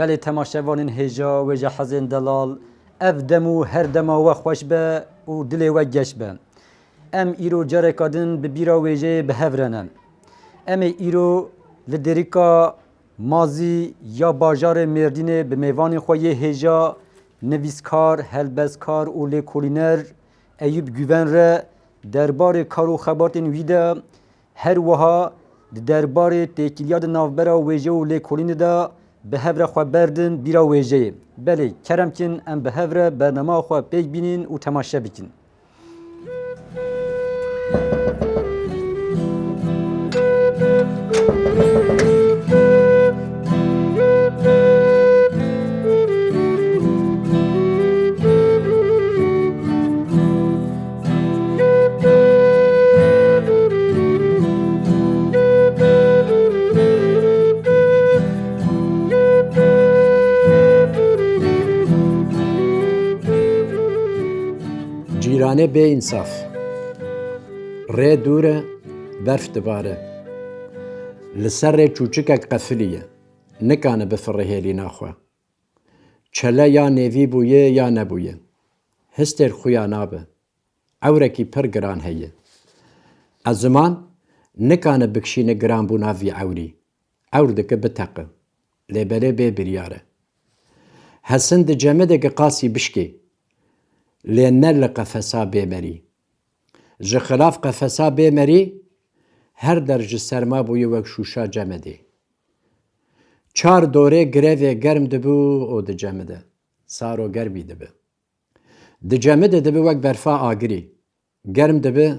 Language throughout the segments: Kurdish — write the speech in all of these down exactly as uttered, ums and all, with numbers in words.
Belê temaşevanên hêja, wêje hezên delal, ev dem û her dema we xweş be û dilê we geş be. Em îro careka din bi bîra wêjeyê bi hev re ne. Em ê îro li Dêrika Mazî ya bajarê Mêrdînê bi mêvanê xwe yê hêja, nivîskar, helbestkar û lêkolîner Eyûp Guven re derbarê kar û xebatên wî de, her wiha di derbarê têkiliya di navbera wêje û lêkolînê de bi hev re xwe berdin bîra wêjeyê. Belê, kerem kin em bi hev re bernama xwe pêk bînin û temaşe bikin. Cîranê bê însaf. Rê dûr e, berf dibare. Li ser rê çûçikek qefilî ye. Nikane bifire hêlîna xwe. Çele ya nêvî bûye ya nebûye. Histêr xuya nabe. Ewrekî pir giran heye. Eziman nikane bikişîne giranbûna vî ewrî. Ewr dike biteqe. Lê belê bê biryar e. Hesin di cemideke qasî bişkê. Lê ne li qefesa bêmerî. Ji xilaf qefesa bêmerî, her der ji serma bûye wek şûşa cemidê. Çar dorê girevê germ dibû û dicemide. Saro germî dibe. Dicemide dibe wek berfa agirî. Germ dibe,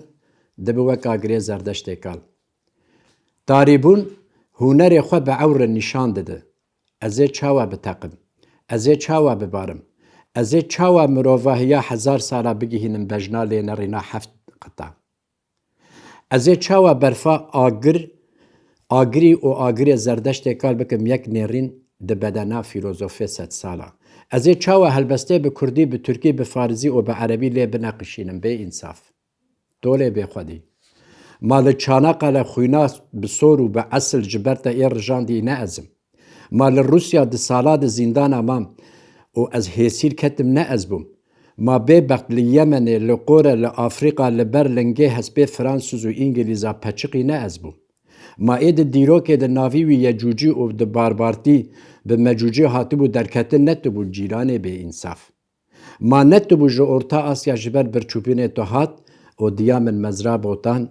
dibe wek agirê zerdeştê kal. Tarîbûn hunerê xwe bi ewr re nîşan dide. Ez ê çawa biteqim? Ez ê çawa bibarim? Ez ê çawa mirovahiya hezar sala bigihînim bejna lênerîna heft qita? Ez ê çawa berfa agir, agirî û agirê zerdeştê kal bikim yek nêrîn di bedena fîlozofê sedsala? Ez ê çawa helbestê bi kurdî, bi tirkî, bi farizî û bi erebî lê bineqişînim bê însaf? Tolê bêxwedî. Ma li Çanaqa le xwîna bi sor û bi esil ji ber te ê rijandî ne ez im? Ma li Rûsya di sala di zîndana mam û ez hêsîr ketim ne ez bûm? Ma bêbext li Yemenê, li Qore, li Afrîka li ber lingê hespê Fransûz û Îngilîza peçiqî ne ez bûm? Ma ê di dîrokê di navî wî Yecûcî û di Barbartî bi Mecûcî hatibû derketin ne tu bû cîranê bêînsaf? Ma ne tu bû ji Orta Asya ji ber birçûbûnê tu hat û diya min Mezra Botan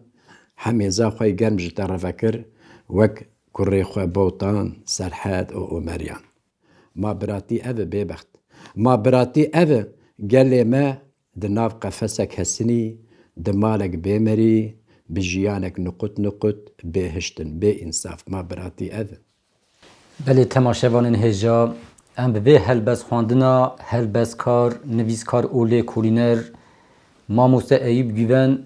hemêza xwe yê germ ji te re vekir, wek kurê xwe Botan, Serhed û Omeryan. Ma biratî ev e bêbext. Ma biratî ev e gelê me di nav qefesek hesinî, di malek bêmerî, bi jiyanek niqut niqut, bêhiştin, bê însaf. Ma biratî ev e. Belê temaşevanên hêja, em bi vê helbestxwendina helbestkar, nivîskar û lêkolîner Mamoste Eyûp Guven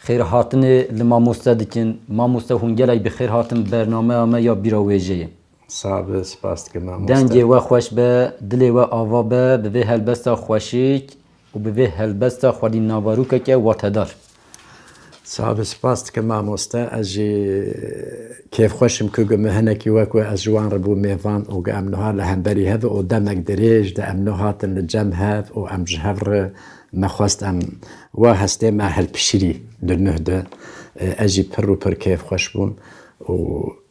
xêrhatinê li mamoste dikin. Mamoste hûn gelek bi xêr hatin bernameya me ya bîra wêjeyê. Sabe, spas dikim mamoste. Dengê we xweş be, dilê we ava be, bi vê helbesta xweşik û bi vê helbesta xwedî navarûkeke watedar. Sabe, spas dikim mamoste. Ez jî kêfxweş im ku min hinekî wek we ez ji wan re bû mêvan û ku em niha li hemberî hev û demek dirêj de em niha hatin li cem hev û em ji hev re me xwest em wa hestê me hilpişirî di nuh de. Ez jî pir û pir kêfxweş bûm û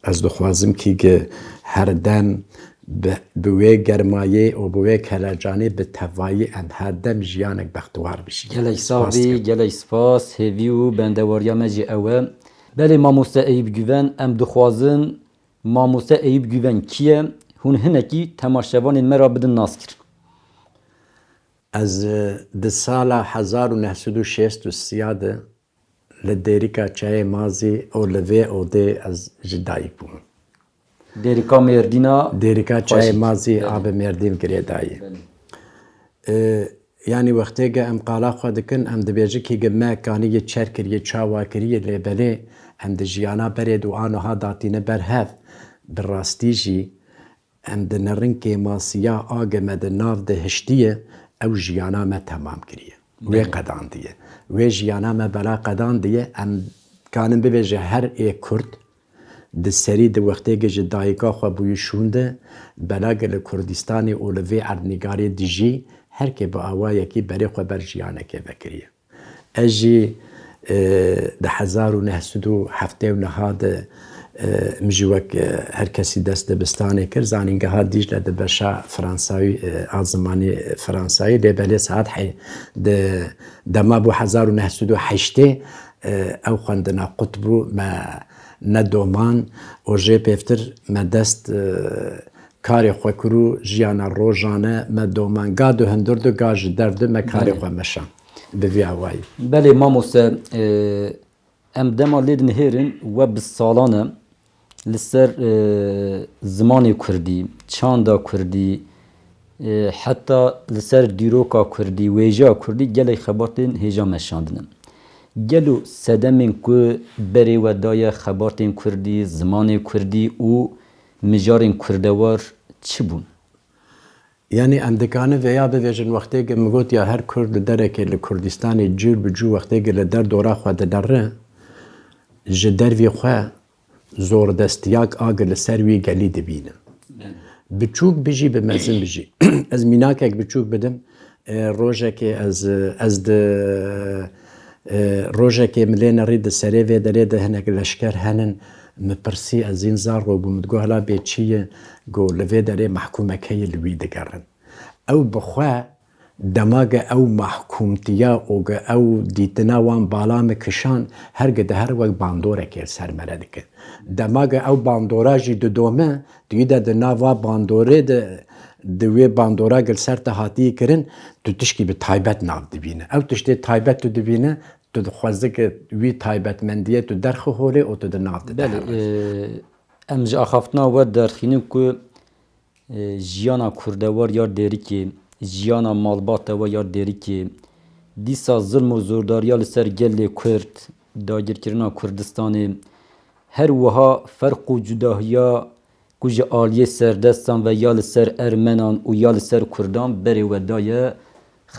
ez dixwazim kî gi her dem bi, bi wê germayê û bi wê kelecanê bi tevayî em her dem jiyanek bextewar bijîn. Gelek sax bî, gelek spas. Hêvî û bendewariya me jî ew e. Belê mamoste Eyûp Guven, em dixwazin mamoste Eyûp Guven kî ye? Hûn hinekî temaşevanên me re bidin naskir. Ez, e, di sala hezar û neh sed û şêst û sê de li Dêrika Çayê Mazî û li vê odê ez ji dayik bûm. Dêrika Mêrdîna. Dêrika Çayê Mazî a bi Mêrdîn girêdayî. Belê. E, yanî wextê ge em qala xwe dikin, em dibêjin kî ge me kanî yê çer kiriye, çawa kiriye, lê belê em di jiyana berê de û a niha datîne ber hev. Bi rastî jî em di nirîn kêmasiya a ge me di nav de hiştiye, ew jiyana me temam kiriye. Wê qedandiye. Wê jiyana me bela qedandiye. Em kanin bibêje her ê Kurd Di serî di wextê ge ji dayika xwe bûyî şûnde, belage li Kurdistanê û li vê erdnîgarê dijî, her kê bi awayekî berê xwe ber jiyanekê vekiriye. Ez jî, e, di hezar û neh sed û heftê û neh de, e, min jî wek, e, her kesî dest dibistanê kir. Zanîngeha Dîcle di beşa Fransayî, e, a zimanî Fransayî, lê belê saet hey-, di dema bû hezar û neh sed û heştê, e, ew xwendina qut bû, me ne doman û jê pêvtir me dest, e, karê xwe kir û jiyana rojane me doman ga di hundir de ga ji derve me karê Belê. xwe meşan. Bi vî awayî. Belê mamoste, e, em dema lê dinihêrin we bi salan e li ser, e, zimanê kurdî, çanda kurdî, e, heta li ser dîroka kurdî, wêjeya kurdî gelek xebatên hêja meşandine. Gelo sedemên ku berê we daye xebatên kurdî, zimanê kurdî û mijarên kurdewar çi bûn? Yanî em dikarin vêya bivêjin, wextê ke min got ya her Kurd li derekê li Kurdistanê cûr bi cû wextê ke li derdora xwe didere, ji dervî xwe zordestiyak a ge li ser wî gelî dibîne. Belê. Biçûk bijî, bi mezin bijî. Ez mînakek biçûk bidim. E, rojekê ez, ez di, e, rojekê min lê nerî di serê vê derê de hinek leşker henin. Min pirsî, ez zîn zar robûm. Min digot, hela bê çi ye? Got, li vê derê mehkûmek heye, li wî digerin. Ew bi xwe dema ge ew mahkûmtiya û ge ew dîtina wan bala min kişand, her ge dihere wek bandorekê li ser me re dike. Dema ge ew bandora jî didome, tu yî de di nav va bandorê de, di wê bandora ge li ser te hatiye kirin, tu tişkî bi taybet nav dibîne. Ew tiştê taybet tu dibîne, tu dixwazî ke wî taybetmendiyê tu derxî holê û tu di nav de Belê, dihere. e, em ji axaftina we derxînin ku, e, jiyana kurdewar ya Dêrikê, jiyana malbata we ya Dêrikê, dîsa zilm û zordariya li ser gelê Kurd, dagirkirina Kurdistanê, her wiha ferq û cudahiya ku ji aliyê serdestan ve ya li ser ermenan û ya li ser kurdan berê we daye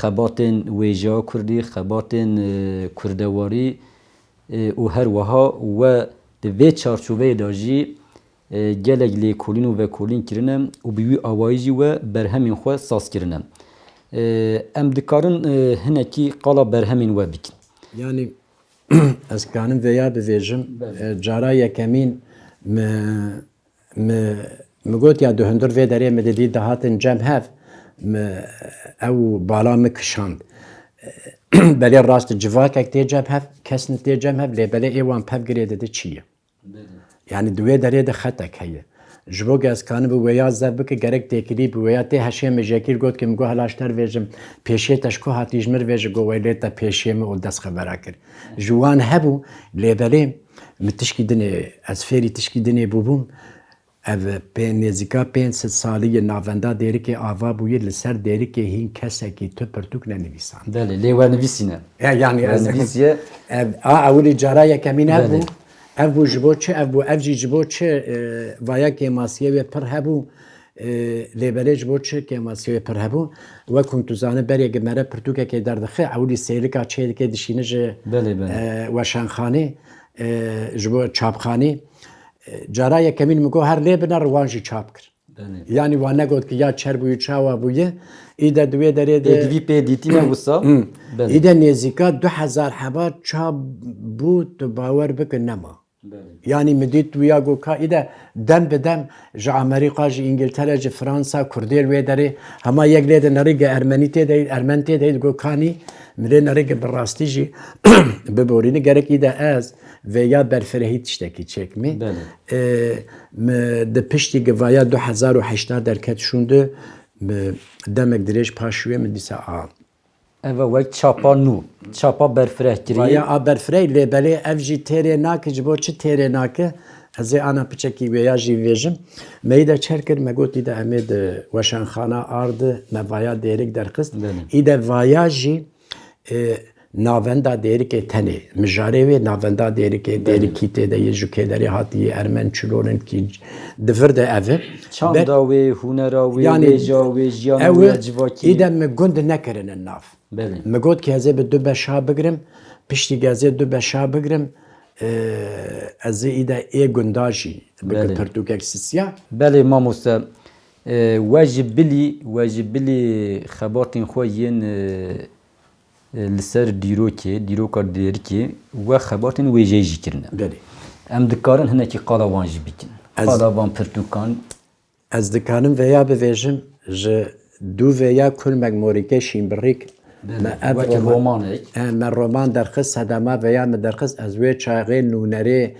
xebatên wêjeya kurdî, xebatên, e, kurdewarî, e, û her wiha we di vê çarçoveyê de jî, e, gelek lêkolîn û vekolîn kirine û bi wî awayî jî we berhemên xwe saz kirine. E, em dikarin, e, hinekî qala berhemên we bikin. Yanî ez kanim vêya bivêjim, Belê. e, cara yekemîn mi, mi, mi got ya di hundir vê derê mi didî dihatin cem hev, mi ew bala mi kişand. Belê rast civakek tê cem hev, kes tê cem hev, lê belê ê wan pev girê didi çi ye? Belê. Yanî di wê derê de xetek heye. Ji bo ke ez kanim bi wêya zev bike, gerek têkilî bi wêya tê heşê min jekîr got ke min got hela ji te re vêjim, pêşiyê te ji ku hatî ji min re vêje, got weylê te pêşiyê min û dest xevera kir. Ji wan hebû, lê belê min tişkî dinê, ez fêrî tişkî dinê bûbûm. Ev pê-, nêzîka pênc sed salî ye navenda Dêrikê ava bûye, li ser Dêrikê hîn kesekî tu pirtûk nenivîsand. Belê, lê we nivîsîne. E, yanî We ez nivîsiye. Ev, a, ewilî cara yekemîn ev Belê. bû. Ev bû ji bo çi? Ev bû, ev jî ji bo çi? E, vaya kêmasiyê wê pir hebû. E, lê belê ji bo çi kêmasiyê wê pir hebû? Wek hûn tu zanin, berê ge mere pirtûkekê derdixe, ewilî sêlika çê dike dişîne ji, Belê, belê. e, weşanxanê, e, ji bo çapxanê. E, cara yekemîn min got, her lê bine, wan jî çap kir. Belê. Yanî wan negot ki ya çer bûyî, çawa bûye. Î de di wê derê de Pêdivî pê dîtîne wisa. Hmm. Belê. Î de nêzîka du hezar heba çap bû, tu bawer bike nema. Belê. Yanî min dît wîya got ka î de dem bi dem ji Amerîka, ji Îngiltere, ji Fransa, Kurdê li wê derê hema yek lê de nerî ge Ermenî tê de, Ermen tê de, got kanî min lê nerî ge bi rastî jî biborîne. Gerek î de ez vêya berfirehî tiştekî çêkimê. Belê. E, mi di piştî ge vaya du hezar û heşta derket şûnde, mi demek dirêj paş wê min dîsa a. Eva wek çapa nû, çapa berfireh kirî. Vaya a berfireh lê belê ev jî têrê nake, ji bo çi têrê nake? Ez ê ana piçekî wêya jî vêjim. Me yî de çer kir, me got î de em ê di weşanxana ardi, me vaya Dêrik derxist. Belê. Î de vaya jî, e, navenda Dêrikê tenê. Mijarê wê navenda Dêrikê, Belê. Dêrikî tê de yê ji kê derê hatiye, Ermen çilon in kî di vir de ev e. Çanda Be- wê, hunera wê, Yanî wêja wê, jiyana ew wê e, ya civakî. Î de mi gund nekirine nav. Belê. Mi got ki ez ê bi du beşa bigirim, piştî ge ez ê du beşa bigirim, e, ez ê îde ê gunda jî bikim Belê. pirtûkek sisiya. Belê mamoste, e, we ji bilî, we ji bilî xebatên xwe yên, e, e, li ser dîrokê, dîroka Dêrikê, we xebatên wêjeyî jî kirine. Belê. Em dikarin hinekî qala wan jî bikin. Ez Qala van pirtûkan. Ez dikanim vêya bivêjim, ji dû vêya Kulmek Morîkê Şînbirîk Belê, me ev wekî roma- romanek. E, me roman derxist, sedema vêya min derxist, ez wê çaxê nûnerê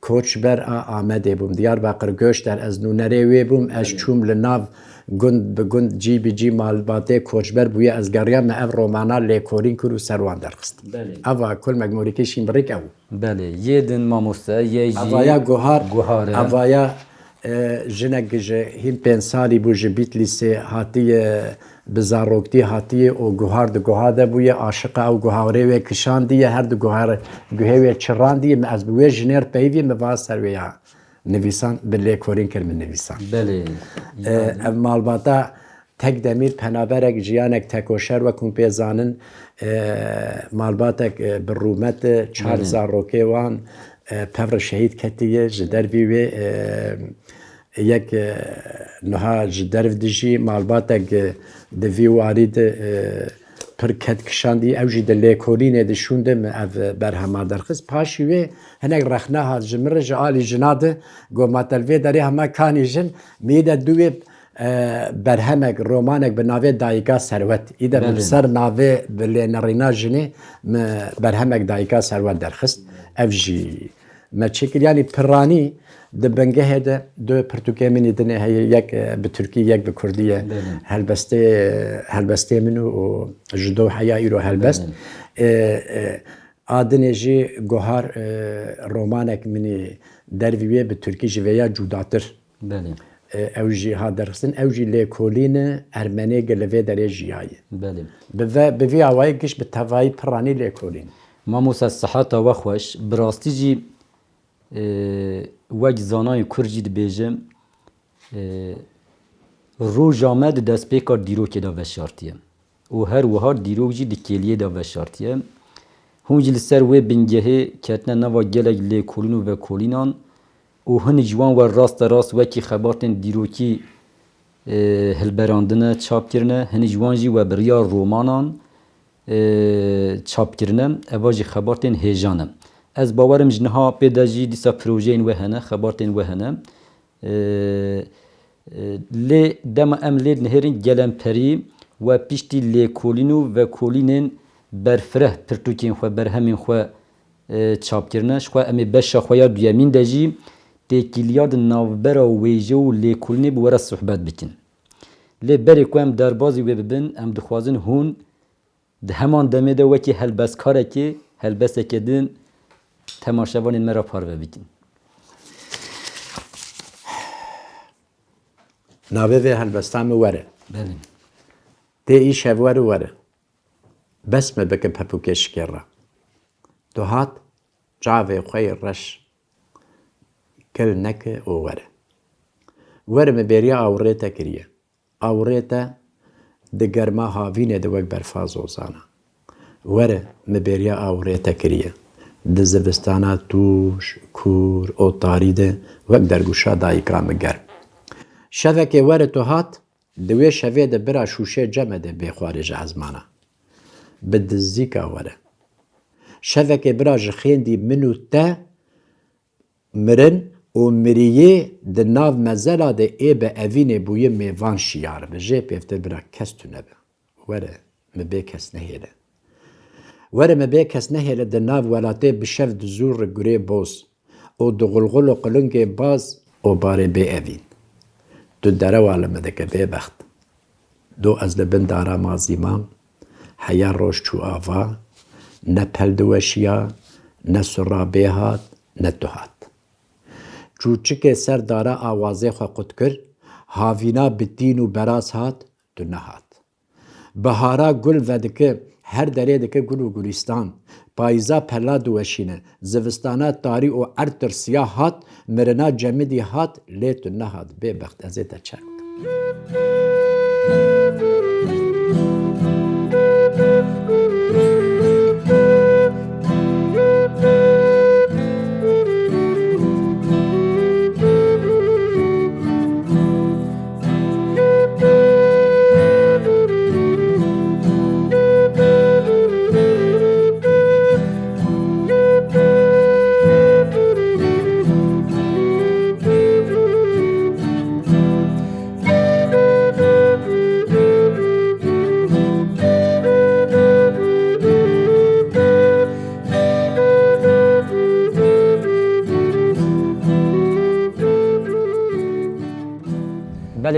koçber a Amedê bûm. Diyarbakir Göçler, ez nûnerê wê bûm, ez Belê. çûm li nav gund bi gund, cî bi cî malbatê koçber bûye, ez geriyam me ev romana lêkolîn kir û ser wan derxist. Belê. Eva Kulmek Morîkê Şînbirîk ew. Belê, yê din mamoste, yê jî Evaya guhar, guhar e. Evaya e, jinek ji hîn pênc salî bû ji Bîtlîsê hatiye, bi zaroktî hatiye û guhar di guha de bûye, aşiqa ew guharê wê kişandiye, her di guhar guhê wê çirandiye, min ez bi wê jinê re peyivî min va ser wê ya nivîsan, bi lêkolîn kir min nivîsan. Belê. E, ev malbata Tek demîr penaberek, jiyanek tekoşer, wek hûn pê zanin, e, malbatek, e, bi rûmet e, çar Belê. zarokê wan, e, pevre şehîd ketiye, ji dervî wê, e, yek, e, niha ji derv dijî malbatek, e, di vî warî de, e, pir ket kişandî, ew jî di lêkolînê de şûn de min ev berhema derxist. Paşî wê hinek rexne hat ji min re ji alî jina de, got, ma te li vê derê hema kanî jin, min î de dû wê e, berhemek, romanek bi navê Dayika Serwet. Î de min Belê. ser navê bi lênerîna jinê min berhemek Dayika Serwet derxist. Ev jî me çêkir. Yanî piranî di bingehê de du pirtûkê min î dinê heye, yek, e, bi tirkî, yek bi kurdî ye. Belê. Helbestê, helbestê min û, û ji do heya îro helbest. Belê. E, e, a dinê jî guhar, e, romanek min î dervî wê bi tirkî ji vêya cudatir. Belê. E, ew jî ha derxistin, ew jî lêkolîn e, ermenê gi li vê derê jiyaye. Belê. Bi ve, bi vî awayî giş bi tevayî piranî lêkolîn. Mamosa, siheta we xweş. Bi rastî jî, e, wek zanayê Kurd jî dibêjim, e, roja me di destpêka dîrokê de veşartiye. Û her wiha dîrok jî di kêliyê de veşartiye. Hûn jî li ser wê bingehê ketine nava gelek lêkolîn û vekolînan û hinek ji wan we raste rast wekî xebatên dîrokî, e, hilberandine, çap kirine, hinek ji wan jî we bi riya romanan, e, çap kirine. Eva jî xebatên hêja ne. Ez bawerim ji niha pê de jî dîsa projeyên we hene, xebatên we hene. E, e, lê dema em lê dinihêrin gelemperî we piştî lêkolîn û vekolînên berfireh pirtûkên xwe, berhemên xwe, e, çap kirine. Ji xwe em ê beşa xwe ya duyemîn de jî têkiliya di navbera wêje û lêkolînê bi we re sohbet bikin. Lê berê ku em derbazî wê bibin, em dixwazin hûn di heman demê de wekî helbestkarekê, helbesteke din temaşevanên me re parve bikin. Navê vê helbesta min Were. Belê. Tê îşev were, were. Bes me bikin pepûkê şikêr re. Tu hat, çavê xwe yê reş kil neke û were. Were, min bêriya awirê te kiriye. Awirê te di germa havînê de wek berfa zozan e. Were, min bêriya awirê te kiriye. Di zivistana tûj, kûr û tarî de wek dergûşa dayika min germ. Şevekê were tu hat, di wê şevê de bira şûşê cem de bê xwarê ji ezmana. Bi dizîka were. Şevekê bira ji xêndî min û te mirin û miriyê di nav mezela de ê bi evînê bûye mêvan şiyar bi. Jê pêvtir bira kes tu nebe. Were, mi bê kes nehêle. Were, mi bê kes nehêle di nav welatê bi şev di zûr re gurê boz û di xulxul û qilingê baz û barê bê evîn. Tu derewa li min dike bêbext. Do ez li bin dara mazî mam, heya roj çû ava, ne pel diweşiya, ne sura bê hat, ne tu hat. Çûçikê ser dara awazê xwe qut kir, havîna bi tîn û beraz hat, tu nehat. Bihara gul vedike, her derê dike gul û gulîstan. Payîza pela diweşîne, zivistana tarî û erd tirsiya hat, mirina cemidî hat, lê tu nehat, bêbext, ez ê te çek bikim.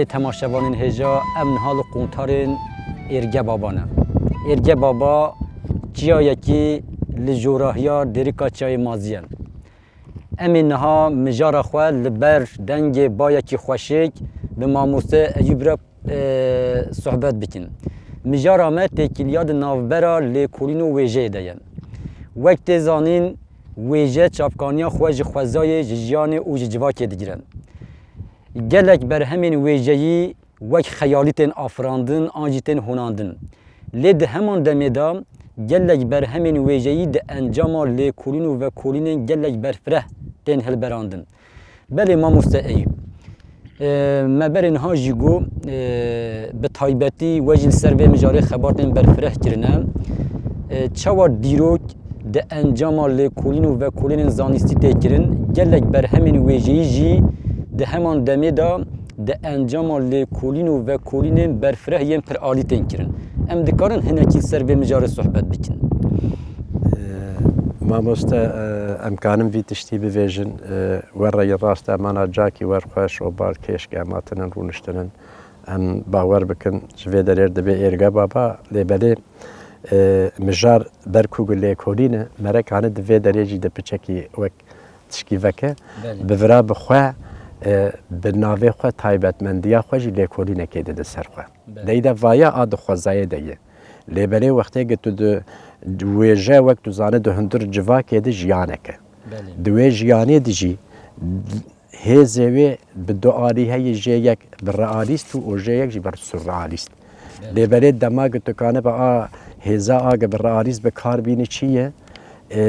Temaşevanên hêja, em niha li quntarên Êrge Baba ne. Êrge Baba çiyayekî li jorahiya Dêrika Çiyayê Maziyê ye. Em ê niha mijara xwe li ber dengê bayekî xweşik bi mamoste Eyûb re, e, sohbet bikin. Mijara me têkiliya di navbera lêkolîn û wêjeyê de ye. Wek tê zanîn, wêje çavkaniya xwe ji xwezayê, ji jiyanê û ji civakê digire. Gelek berhemên wêjeyî wek xeyalî tên afirandin an jî tên honandin. Lê di heman demê de gelek berhemên wêjeyî di encama lêkolîn û vekolînên gelek berfireh tên hilberandin. Belê mamoste Eyûb, e, me berê niha jî got, e, bi taybetî we jî li ser vê mijarê xebatên berfireh kirine. E, çawa dîrok di encama lêkolîn û vekolînên zanîstî tê kirin, gelek berhemên wêjeyî jî di heman demê de di encama lêkolîn û vekolînên berfireh yên piralî tên kirin. Em dikarin hinekî ser vê mijarê sohbet bikin? Mamoste, e, em karin vî tiştî bivêjin, e, we reyî rast e, emana cakî wer xweş û balkêş ke em hatinin rûniştinin. Em bawer bikin ji vê derê dibê Êrge Baba, lê belê, e, mijar ber ku lêkolîn e, mere kane di vê derê jî di piçekî wek tişkî veke, Belê. Bi vira bi xwe, e, bi navê xwe taybetmendiya xwe jî lêkolînekê dide ser xwe. Belê. Deyde vaya a di xwezayê de ye. Lê belê wextê ki tu di wêje wek tu zane di hundir civakê de jiyanek e. Belê. Di wê jiyanê de jî hêzê wê bi du alî heye, jê yek bi realîst û jê yek jî bi surrealîst. Lê belê dema ki tu kanibe a hêza a ki bi realîst bi kar bîne çi ye? E,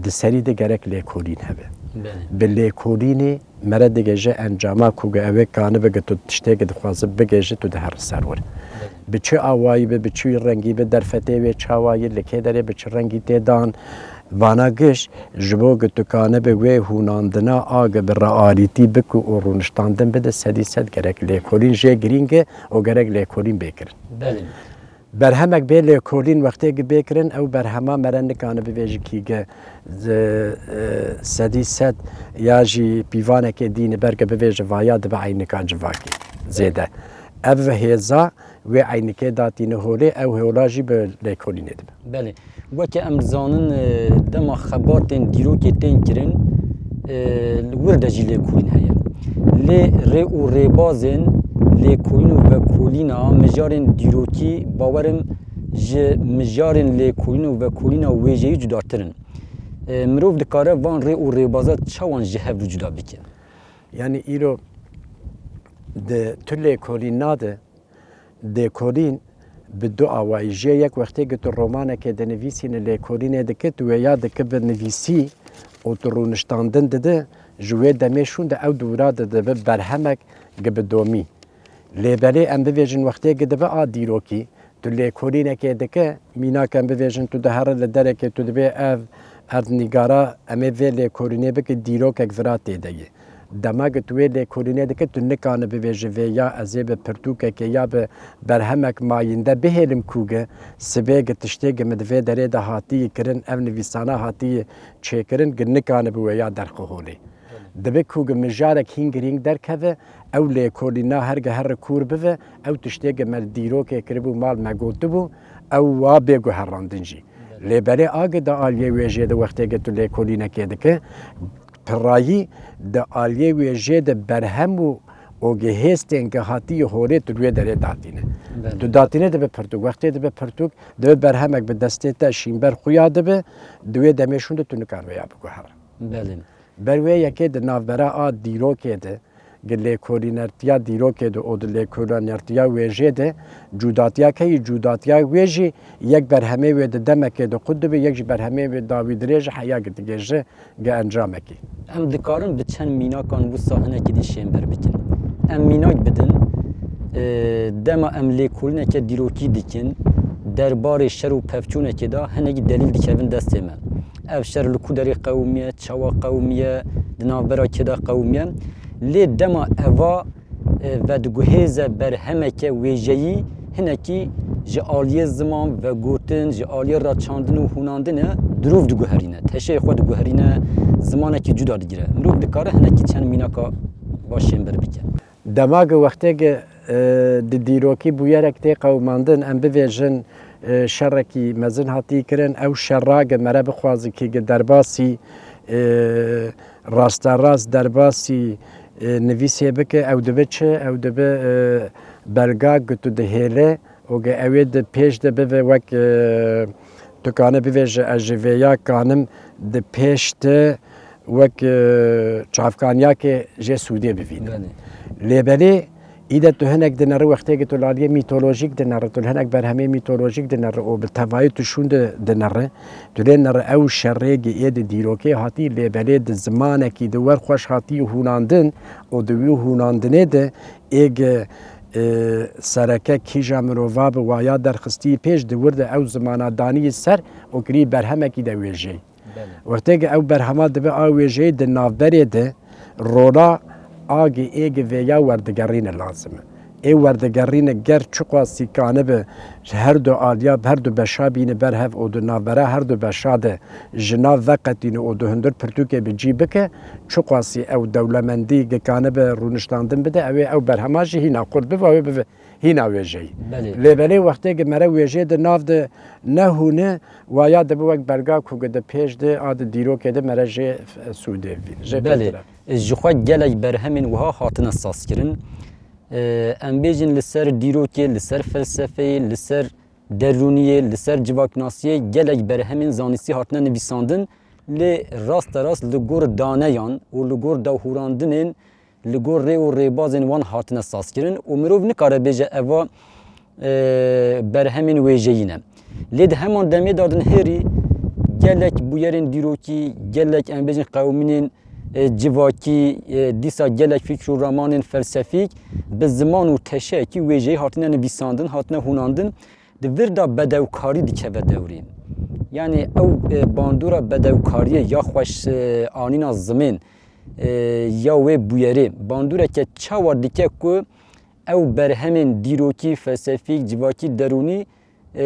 di serî de gerek lêkolîn hebe. Belê. Bi lêkolînê mere digêje encama ku ew ê kanibe ki tu tiştê ki dixwaze bigêje tu dihere ser wir. Bi çi awayî be, bi çi rengî be, derfetê wê çawa ye, li kê derê bi çi rengî tê dan. Vana giş ji bo ki tu kanibe wê hûnandina a ki bi realîtî bike û rûniştandin bide sedî sed gerek lêkolîn jê girîng e û gerek lêkolîn bê kirin. Belê. Berhemek bê lêkolîn wextê ki bê kirin, ew berhema mere nikane bivêje kîge, e, sedî sed ya jî pîvanekê dîne ber ki bivêje vaya dibe eynika civakê zêde. Ev hêza wê eynikê datîne holê, ew hola jî bi lêkolînê dibe. Belê. Weke em dizanin, e, dema xebatên dîrokê tên kirin, e, li wir de jî lêkolîn heye. Lê rê û rêbazên lêkolîn û vekolîna mijarên dîrokî, bawerim ji mijarên lêkolîn û vekolîna wêjeyî cudatir in. E, mirov dikare van rê û rêbaza çawan ji hev re cuda bike? Yanî îro di tu lêkolîna de, lêkolîn bi du awayî. Jê yek wextê ki tu romanekê dinivîsîne lêkolînê dike, tu wêya dike bi nivîsî û tu rûniştandin dide, ji wê demê şûn de ew dûra de dibe berhemek gi bi domî. Lê belê em bivêjin wextê ki dibe a dîrokî, tu lêkolînekê dike, mînak em bivêjin tu dihere li derekê tu dibê ev erdnîgara em ê vê lêkolînê bike dîrokek vira tê de ye. Dema ki tu wê lêkolînê dike, tu nikane bivêje vê ya ez ê bi pirtûkekê ya bi berhemek mayînde bihêlim ku gi sibê gi tiştê gi min di vê derê de hatiye kirin, ev nivîsana hatiye çêkirin, gi nikane bi wê ya derxe holê. Dibe ku gi mijarek hîn girîng derkeve, ew lêkolîna her gi her re kûr bive, ew tiştê gi me li dîrokê kiribû, mal me gotibû, ew wa bê guherandin jî. Lê belê a gi di aliyê wêjê de wextê gi tu lêkolînekê dike, pirayî di aliyê wêjê de berhem û û gi hêstên gi hatiye holê tu li wê derê datîne. Belê. Tu datîne dibe pirtûk. Wextê dibe pirtûk, dibe berhemek bi destê te şînber xuya dibe, di wê demê şûn de tu nikar vêya biguhere. Belê. Ber wê yekê di navbera a dîrokê de, gi lêkolînertiya dîrokê de û di lêkolînertiya wêjê de, cûdatiya keyî, cûdatiya wê jî yek berhemê wê di demekê de qut dibe, yek jî berhemê wê dawî dirêj e, heya gi digêje gi encamekî. Em dikarin bi çend mînakan wisa hinekî dî şênber bikin. Em mînak bidin, e, dema em lêkolîneke dîrokî dikin, derbarê şer û pevçûnekê de hinekî delîl dikevin destê me. Ev şer li ku derê qewimiye, çawa qewimiye, di navbera kê de qewimiye. Lê dema eva, e, vediguhêze berhemeke wêjeyî hinekî ji aliyê ziman, vegotin, ji aliyê raçandin û hûnandinê dirûv diguherîne. Teşeyê xwe diguherîne, zimanekî cuda digire. Mirov dikare hinekî çend mînaka va şênber bike. Dema gi wextê gi, e, di dîrokî bûyerek tê qewimandin, em bivêjin, e, şerekî mezin hatî kirin, ew şera gi mere bixwazi kî gi derbasî, e, rasterast derbasî, e, nivîsê bike, ew dibe çi? Ew dibe, e, belga gi tu dihêle û gi ew ê di pêş de bibe wek, e, tu kane bivêje, ez ji vêya kanim di pêş de wek, e, çavkaniyakê jê sûdê bivînim. Belê. Lê belê, îde tu hinek dineri wextê ki tu laliyê mîtolojîk dineri, tu hinek berhemê mîtolojîk dineri û bi tevayî tu şûn di, dineri, tu lê neri ew şerê gi ê di dîrokê hatî, lê belê di zimanekî di wer xweş hatî hûnandin û di wî hûnandinê de ê gi, e, sereke kîja mirova bi waya derxistî pêş di wir de ew zimana danî ser û kirî berhemekî de wêjê. Belê. Wextê ki ew berhema dibe a wêjeyê di navberê de rola a gi ê gi vêya werdigerîne lazim e. Ê werdigerîne ger çiqasî kanibe ji her du aliya, her du beşa bîne ber hev û di navbera her du beşa de ji nav veqetîne û di hundir pirtûkê bi cî bike, çiqasî ew dewlemendî gi kanibe rûniştandin bide, ew ê ew berhema jî hîna qurt bibe, ew ê bibe hîna wêjeyî. Belê. Lê belê wextê ki mere wêjê di nav de nehûne, waya dibe wek belga ku gi di pêş de a di dîrokê de mere jê, e, sûdê bîn. Jê Belê. pêştire. Ji xwe gelek berhemên wiha hatine sazkirin. E, em bêjin li ser dîrokê, li ser felsefeyê, li ser derûniyê, li ser civaknasiyê gelek berhemên zanistî hatine nivîsandin. Lê rasterast li gor daneyan û li gor dawhûrandinên li gor rê û rêbazên wan hatine sazkirin û mirov nikare bêje eva, e, berhemên wêjeyî ne. Lê di heman demê de dinihêrî gelek bûyerên dîrokî, gelek em bêjin qewimînên, e, civakî, e, dîsa gelek fîkr û ramanên felsefîk bi ziman û teşeyekî wêjeyî hatine nivîsandin, hatine hûnandin. Di vir de bedewkarî dikeve dewrê. Yanî ew, e, bandora bedewkariyê ya xweş, e, anîna zimên, e, ya wê bûyerê bandoreke çawa dike ku ew berhemên dîrokî, felsefîk, civakî, derûnî, e,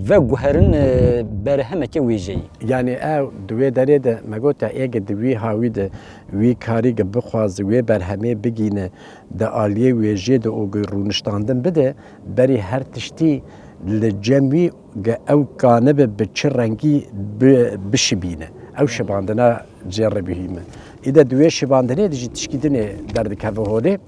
veguherin, e, berhemeke wêjeyî. Yanî ew di wê derê de me got ya ê gi di wî hawî de wî karî gi bixwaze wê berhemê bigîne di aliyê wêjê de û gi rûniştandin bide, berî her tiştî li cem wî gi ew kanibe bi çi rengî bi-, bişibîne. Ew şibandina cê re muhîm e. Îde di wê şibandinê de jî tişkî dinê derdikeve holê.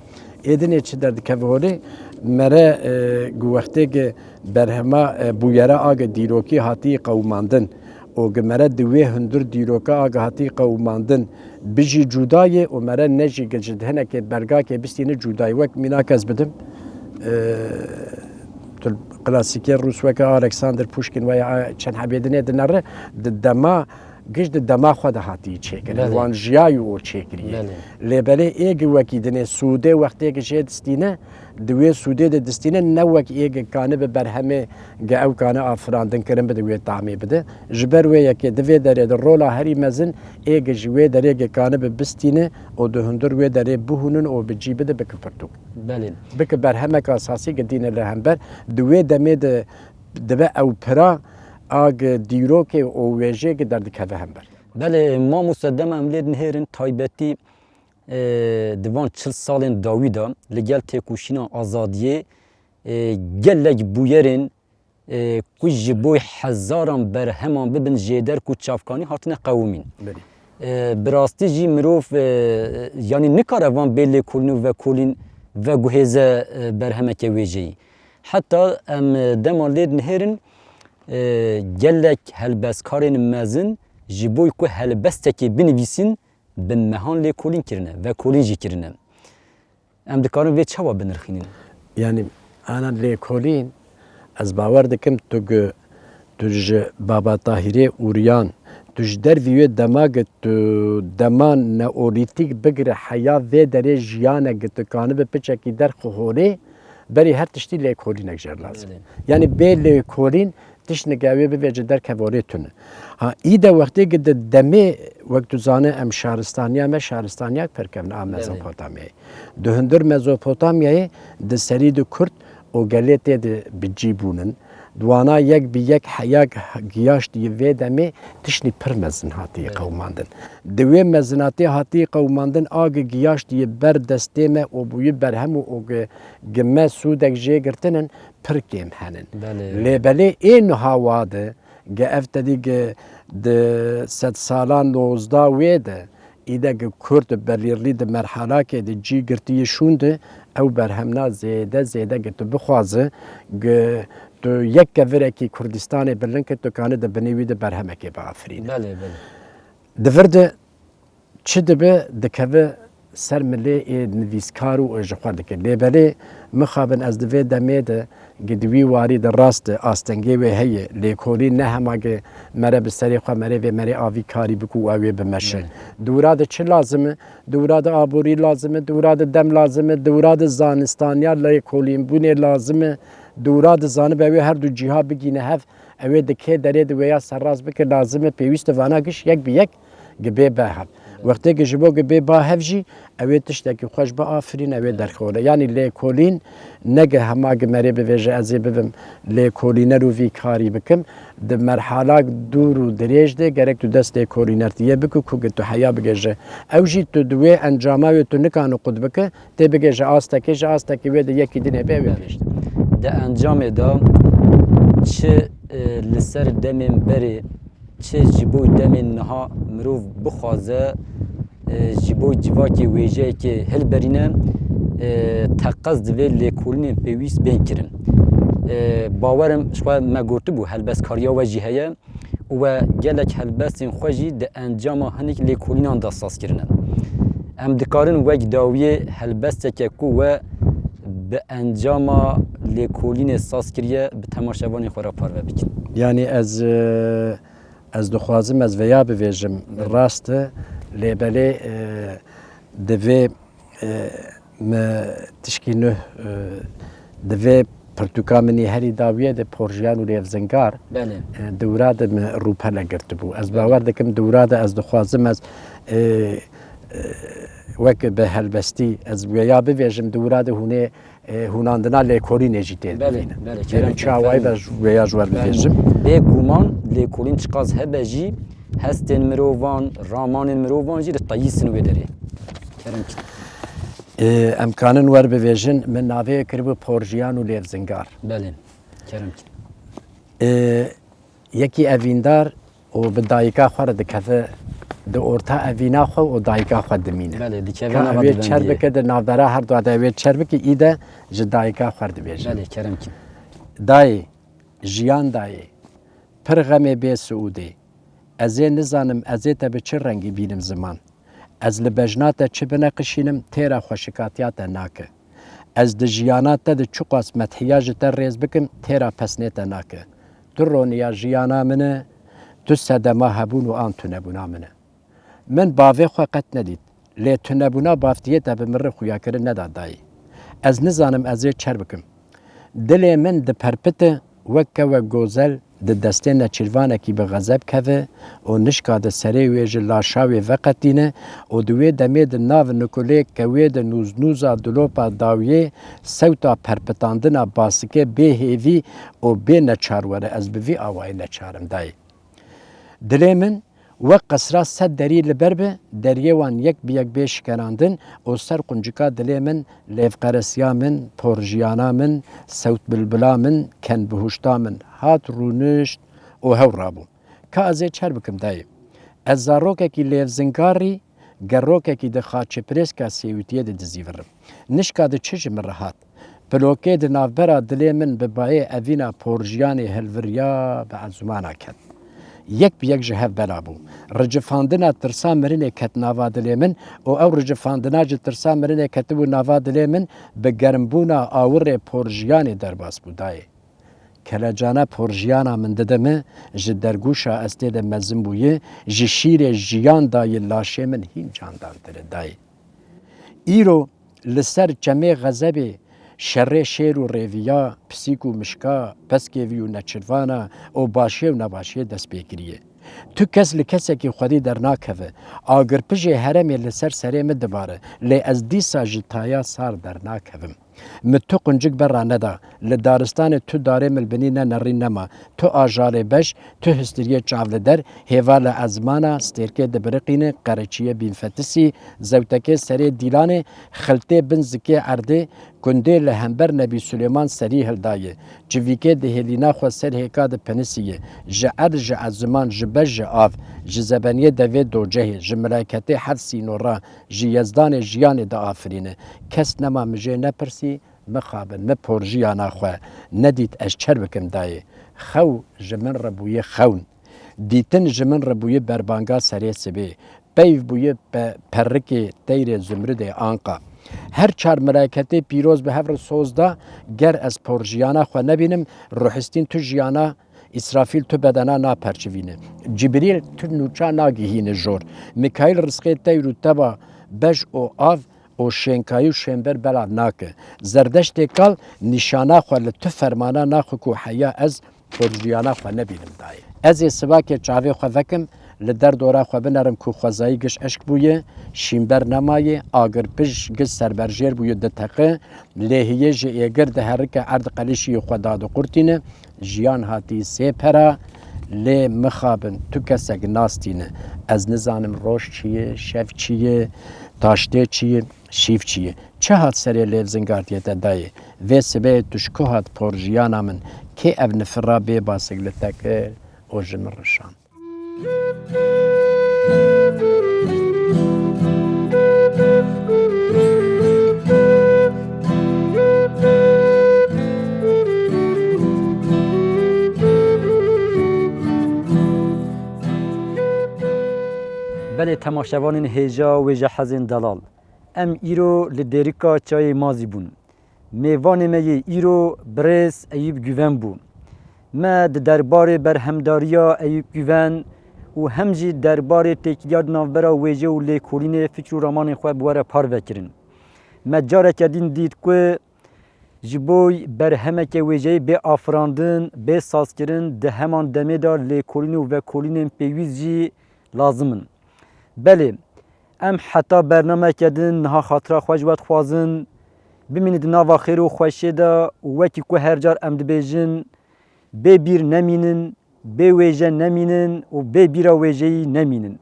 Ê dinê çi derdikeve holê? Mere, e, gu wextê gi berhema, e, bûyera a gi dîrokî hatî qewimandin û gi mere di wê hundir dîroka a gi hatî qewimandin bijî cuda yê û mere ne jî gi ji hinekê belgakê bistîne cuda yê. Wek mînak ez bidim, e, tu klasîkê rûs weke Alexander Pushkin veya çend hebê dinê dinere, di dema giş di dema xwe de hatî çêkirin. Belê. Wan jiyayî û çêkirî. Belê. Lê belê ê gi wekî dinê sûdê wextê gi jê distîne, di wê sûdê de distîne, ne wek ê gi kanibe berhemê gi ew kane afirandin kirin bide wê tamê bide. Ji ber wê yekê di vê derê de rola herî mezin ê gi ji wê derê gi kanibe bistîne û di hundir wê derê bihûnin û bi cî bide bike pirtûk. Belê. Bike berhemek asasî gi dîne li hember. Di wê demê de dibe ew pira a gi dîrokê û wêjê gi derdikeve hember. Belê, mamoste, dema em lê dinihêrin taybetî, e, di van çil salên dawî de li gel têkoşîna azadiyê, e, gelek bûyerên, e, ku ji bo hezaran berheman bibin jêder ku çavkanî hatine qewimîn. Belê. E, bi rastî jî mirov, e, yanî nikare van bê lêkolîn û vekolîn veguhêze, e, berhemeke wêjeyî. Heta em, e, dema lê dinihêrin, e, gelek helbestkarên mezin ji bo ku helbestekê binivîsîn, bi mehan lêkolîn kirine, vekolîn jî kirine. Em dikarin vê çawa binirxînin? Yanî, ana lêkolîn, ez bawer dikim tu gi, tu ji Baba Tahîrê Ûriyan, tu ji dervî wê dema gi tu dema neolîtîk bigire heya vê derê jiyane gi tu kanibe piçekî derxi holê, berî her tiştî lêkolînek jê re lazim. Belê. Yanî bê lêkolîn tiştneke wê bivêje derkevorê tune. Ha, î de wextê ki di demê, wek tu zane, em şaristaniya me, şaristaniyak perkevne a Belê. Mezopotamyayê. Di hundir Mezopotamyayê di serî di Kurd û gelê tê di bi cî bûnin. Di wana yek bi yek heya giyaşt yê vê demê tiştî pir mezin hatiye qewimandin. Di wê mezinatê hatiye qewimandin a gi giyaşt yê ber destê me û bûyî berhem û gi, gi me sûdek jê girtin in, pir kêm henin. Belê. Lê belê ê niha wa de, ge ev tedî ge di sedsalan nozdeh wê de, îde ge Kurd belîrlî di merhalakê de cî girtiyê şûn de, ew berhemna zêde zêde ge tu bixwaze, ge tu yek kevirekî Kurdistanê bilind ke tu kane di binê wî de berhemekê biafirîne. Belê, belê. Di vir de çi dibe, dikeve ser milê ê nivîskar û ji xwe dike. Lê belê mixabin ez di vê demê de gi di wî warî de rast e, astengê wê heye. Lêkolîn ne hema gi mere bi serê xwe, mere vê merê avî karî bik û ew ê bimeşe. Dewra de çi lazim e? Dewra de aborî lazim e, dewra de dem lazim e, dewra de zanistaniya lêkolînbûnê lazim e. Dewra de zanibe ew ê her du cîha bigîne hev, ew ê di kê derê de wêya serrast bike lazim e, pêwîst e vana giş yek bi yek gi bê be hev. Wextê ki ji bo gi bê ba hev jî, ew ê tiştekî xweş biafirîn, ew ê derxore. Yanî lêkolîn ne gi hema gi merê bivêje ez ê bibim lêkolîner û vî karî bikim. Di merhalak dûr û dirêj de gerek tu dest lêkolînertiyê biki ku gi tu heya bigêje. Ew jî tu di wê encama wê tu nikane qut bike, tê bigêje astekê, ji astekî wê de yekî din hebe ew ê pêş de. Di encamê de çi, e, li ser demên berê, çi ji bo demên niha mirov bixwaze, e, ji bo civakê wêjeyekê hilberîne, e, teqez divê lêkolînên pêwîst bên kirin. E, bawerim ji xwe me gotibû, helbestkariya we jî heye û we gelek helbestên xwe jî di encama hinek lêkolînan de saz kirine. Em dikarin wek dawiyê helbesteke ku we bi encama lêkolînê saz kiriye, bi temaşevanên xwe re parve bikin. Yanî ez, e, ez dixwazim ez vêya bivêjim, rast e, lê belê, e, divê, e, me tişkî nuh, e, divê pirtûka min î herî dawiyê de Porjiyan û Lêvzingar, belê, e, dewra de min rûpele girtibû. Ez, belê, bawer dikim dewra de ez dixwazim ez, e, e, wek bi helbestî ez wêya bivêjim, dewra de hûnê e, hûnandina lêkolînê jî tê, belê, dibîne. Belê, kerem, kerem, çawayî be ji wêya ji we, belê, bibêjim. Bêguman lêkolîn çiqas hebe jî hestên mirovan, ramanên mirovan jî diteyisin wê derê. Kerem kin. E, em kanin wer bivêjin, min navê kiribû Porjiyan û Lêvzingar. Belê, kerem kin. E, Yekî evîndar û bi dayika xwe re dikeve, di orta evîna xwe û dayika xwe dimîne. Belê, dikeve. Ka nava ew ê çer bike, di navbera her dua de ew ê çer bike, î de ji dayika xwe re dibêje. Belê, kerem kî. Dayê, jiyan dayê, pir xemê bê siûdê. Ez ê nizanim ez ê te bi çi rengî bînim ziman. Ez li bejna te çi bineqişînim, têra xweşikatiya te nake. Ez di jiyana te de çiqas methiya ji te rêz bikim, têra pesnê te nake. Tu roniya jiyana min e, tu sedema hebûn û an tunebûna min e. Min bavê xwe qet nedît, lê tunebûna bavtiyê te bi min re xuyakirin neda dayî. Ez nizanim ez ê çer bikim. Dilê min diperpite, wek kewek gozel di destê neçîrvanekî bi xezeb keve û nişka di serê wê ji laşa wê veqetîne û di wê demê di nav nikulê kewê de nûznûza dilopa dawiyê sewta perpitandina basikê bê hêvî û bê neçar were, ez bi vî awayî neçar im dayê. Dilê min wek qesra sed derî li ber be, deriyê wan yek bi yek bê şikenandin û ser quncika dilê min lêvqeresiya min, porjiyana min, sewtbilbila min, kenbihuşta min hat rûnişt û hew rabû. Ka ez ê çer bikim dayê? Ez zarokekî lêvzingarî, gerokekî di xaçepirêska sêwitiyê de dizîvirim. Nişka di çi ji min re hat? Pilokê di navbera dilê min bi bayê evîna porjiyanê hilviriya, bi ezûmana ket. Yek bi yek ji hev bela bû. Ricifandina tirsa mirinê ket nava dilê min û ew ricifandina ji tirsa mirinê ketibû nava dilê min, bi germbûna awirê porjiyanê derbas bû dayê. Kelecana porjiyana min dide min, ji dergûşa ez tê de mezin bûye, ji şîrê jiyan dayê laşê min hîn candantir e dayê. Îro li ser çemê xezebê, şerê şêr û rêviya, pisîk û mişka, peskêvî û neçirvana û başiyê û nebaşiyê dest pê kiriye. Tu kes li kesekî xwedî dernakeve. Agirpijê heremê li ser serê min dibare, lê ez dîsa ji taya sar dernakevim. Min tu quncik berra neda. Li daristanê tu darê min li binî ne nerî nema. Tu ajarê beş, tu histiriyê çav li der, hêva li ezmana stêrkê dibiriqîne, qereçiyê bînfetisî, zewtekê serê dîlanê, xiltê bin zikê erdê, gundê li hember Nebî Sulêman serî hildaye. Civîkê dihêlîna xwe ser hêka dipenisiye. Ji erd, ji eziman, ji beş, ji av, ji zebeniyê devê docehê, ji meleketê heft sînora, ji Yezdanê jiyanê diafirîne. Kes nema min jê nepirsî, mixabin, min porjiyana xwe nedît, ez çer bikim dayê. Xew ji min re bûye xewn. Dîtin ji min re bûye berbanga serê sibê. Peyv bûye pe-, perrikê teyrê zumridê anqa. Her çar meleketê pîroz bi hev re soz da, ger ez porjiyana xwe nebînim, ruhistîn tu jiyana Îsrafîl tu bedena naperçivîne. Cibrîl tu nûça nagihîne jor. Mîkaîl rizqê teyr û teba beş û av û şênkayî û şênber belav nake. Zerdeştê kal nîşana xwe li tu fermana naxwe ku heya ez porjiyana xwe nebînim dayê. Ez ê sibakê çavê xwe vekim, li der dora xwe binerim ku xwezayî giş eşk bûye, şînber nemayê, agir pij giş serberjêr bûye diteqe, lêhiyê ji êgir diherike erd qelişiyê xwe dadiqurtîne, jiyan hatî sê pera, lê mixabin tu kesek nas tîne. Ez nizanim roj çi ye, şev çi ye, taştê çi ye, şîv çi ye. Çi hat serê lêv zingartiye te dayê? Vê sibê tu ji ku hat por jiyana min? Kê ev nifira bê basik li te kir û ji min rişand? Belê temaşevanên hêja wêje hezên delal. Em îro li Dêrika Çayê Mazî bûn. Mêvanê me yê îro birêz Eyûp Guven bû. Me di derbarê berhemdariya Eyûp Guven û hem jî derbarê têkiliya di navbera wêje û lêkolînê fikr û ramanên xwe bi we re parve kirin. Me careke din dît ku ji bo berhemeke wêjeyê bê afirandin, bê sazkirin, di heman demê de lêkolîn û vekolînên pêwîst jî lazim in. Belê, em heta bernameke din niha xatira xwe ji we dixwazin. Bimînin di nava xêr û xweşiyê de û wekî ku her car em dibêjin, bê bîr nemînin, bê wêje nemînin û bê bîra wêjeyî nemînin.